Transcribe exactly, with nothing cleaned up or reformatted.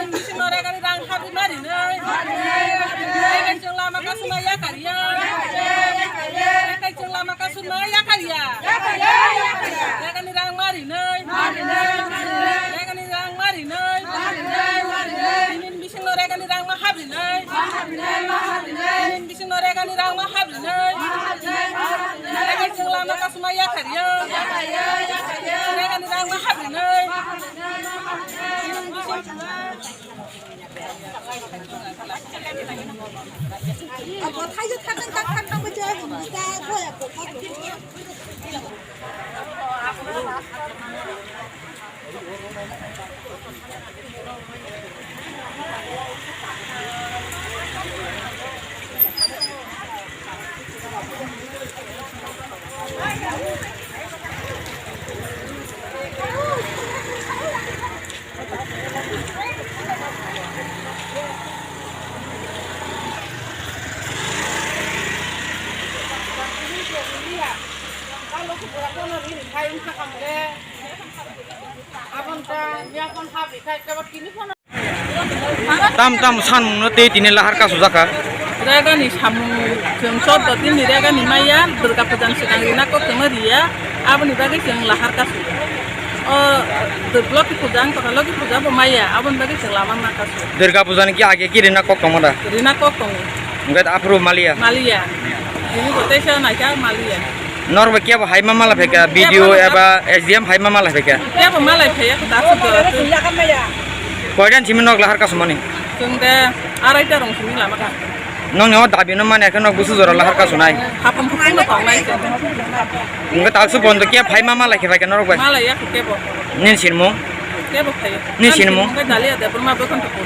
Bisingo regani rang habri marinai. Regai chwng lama kasuma yakariya. Regai chwng lama kasuma yakariya. Regani rang marinai. Regani rang marinai. Bini bisingo regani rang ma habrinai. Bini bisingo regani rang ma habrinai. Regai chwng lama kasuma yakariya. Regani rang ma habrinai. Tam tam sanmungno tei tini lahar kasujak kha. Regani samung chwng chordo tini regani maya, Durga Pujan swkang rina kok tongma riya, aboni bagwi chwng lahar kasu. O Loki Puja wng tongkha, Loki Puja bo maya, aboni bagwi chwng lama ma kasu. Durga Puja ni ki age ki rina kok tongma da? Rina kok tongo. Hwnkhe aphuru maliya? Maliya. Tini bo teisa naikha maliya. Norok bai kebo hai ma mala phaikha, B D O eba S D M hai ma mala phaikha? Kebo malai phaiya, kho dasu jora twi. Koidan simi nok lahar kasumani? Chwng de araita rong simi lama kha. Nokni o dabi no manya khe nok busu jora lahar kasunai? Hapang hapang no tongnai chwng. Hwnkhe taksu pondo kebo hai ma mala khe phaikha norok bai? Malaiya kho kebo. Nini sinmung? Kebo phaiya. Nini sinmung? Hwnkhe Dalia Debbarma Bwkhantapur.